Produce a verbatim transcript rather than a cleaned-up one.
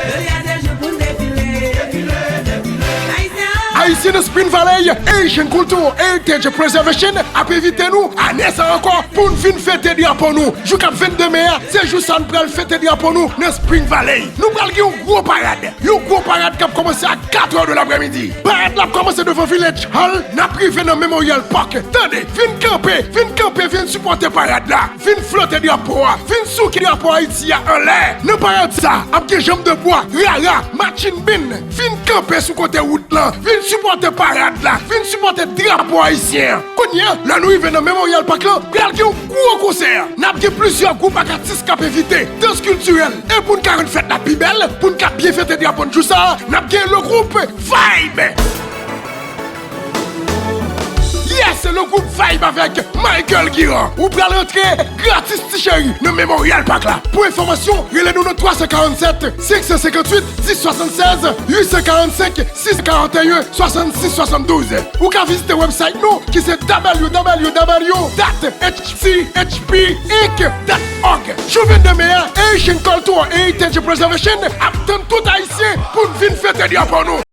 Jodi a se jou pou n defile. Defile, defile. Ayisyen nan Spring Valley, Haitian Cultural Heritage Preservation ap envite nou ane sa ankò pou n vin fete drapo nou. Jou k ap vennde me a, se jou sa n pral fete drapo nou nan Spring Valley. Nou pral gen yon gwo parad. Yon gwo parad k ap kòmanse a katrè de laprèmidi. Parad la ap kòmanse devan Village Hall, n ap rive nan Memorial Park. Tande, vin kanpe, vin kanpe, vin sipòte parad la. Vin flote drapo a, vin souke drapo Ayiti a anlè. Nan parad sa, ap gen janm de bwa, rara, machin bin. Vin kanpe sou kote wout lan, vin sipòte parad la, vin sipòte drapo ayisyen an. Kounye a, lè nou rive nan Memorial Park lan, pral gen yon gwo konsè. N ap gen plizyè gwoup ak atis k ap envite, dans kiltirèl. E pou n ka rann fèt la pi bèl, pou n ka byen fete drapo n jou sa a, n ap gen le groupe Vibe. Yes, le groupe Vibe avec Michael Guiran. Ou pral rantre gratis ti cheri nan Memorial Park la. Pou enfòmasyon, rele nou nan twa san karannsèt, senk san senkantuit, dis swasannsèz, uit san karannsenk, sis san karanteyen, swasannsis swasanndouz. Ou ka vizite website nou ki se w w w dot h c h p inc dot org. Jou vennde me a, Haitian Cultural Heritage Preservation ap tann tout Ayisyen pou n vin fete drapo nou.